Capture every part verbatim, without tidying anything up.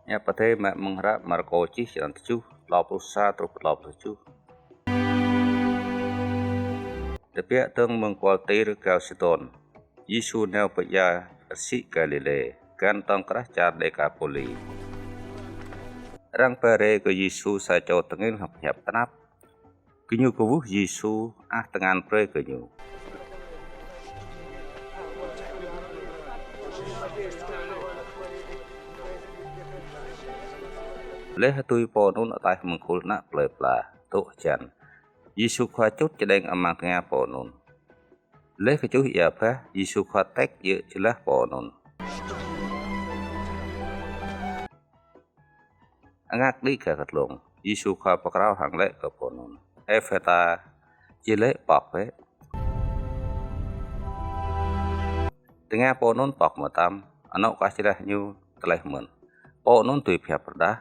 Hiăp Adai mă mơ̆ng hră Markô čih, črăn tơjuh, klâo pluh sa truh klâo pluh tơjuh. Tơbiă dơ̆ng mơ̆ng kual Tir gao Sidôn, Yêsu nao pơ ia rơsĭ Galilê, găn tŏng krah čar Đêkapôli. Arăng ba rai kơ Yêsu sa čô tơngil hăng pơhiăp tơnap. Gơñu kwưh Yêsu ah tơngan brơi kơ ñu. Laih hơtui pô anŭn ataih mơ̆ng khul ană plơi pla, dŏ hơjăn, Yêsu Khua čut čơđeng amăng tơngia pô anŭn. Laih kơčuh ia bah, Yêsu Khua tĕk djơ̆ jơlah pô anŭn. Angak đĭ gah kơtlông, Yêsu Khua pơkrao hăng laĭ kơ pô anŭn: "Êphata", či laĭ: "Pŏk bĕ." Tơngia pô anŭn pŏk mơtam, anŏ kah jơlah ñu tơleh mơ̆n. Pô anŭn tui pơhiăp rơđah.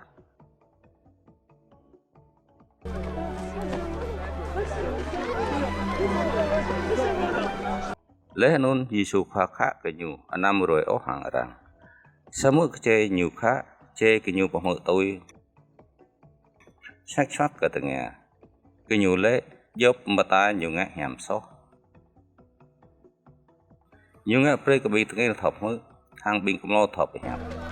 Laih anŭn Yêsu Khua khă kơ ñu, anăm ruai ôh hăng arăng. Samơ̆ kơjai ñu khă, jai gơñu pơhmư̆ tui săk săk kơ tơngia. Gơñu laĭ: "Djŏp mơta ñu ngă hiam soh. Ñu ngă brơi kơ ƀing tơngil thâo hmư̆, hăng ƀing kơmlô thâo pơhiăp."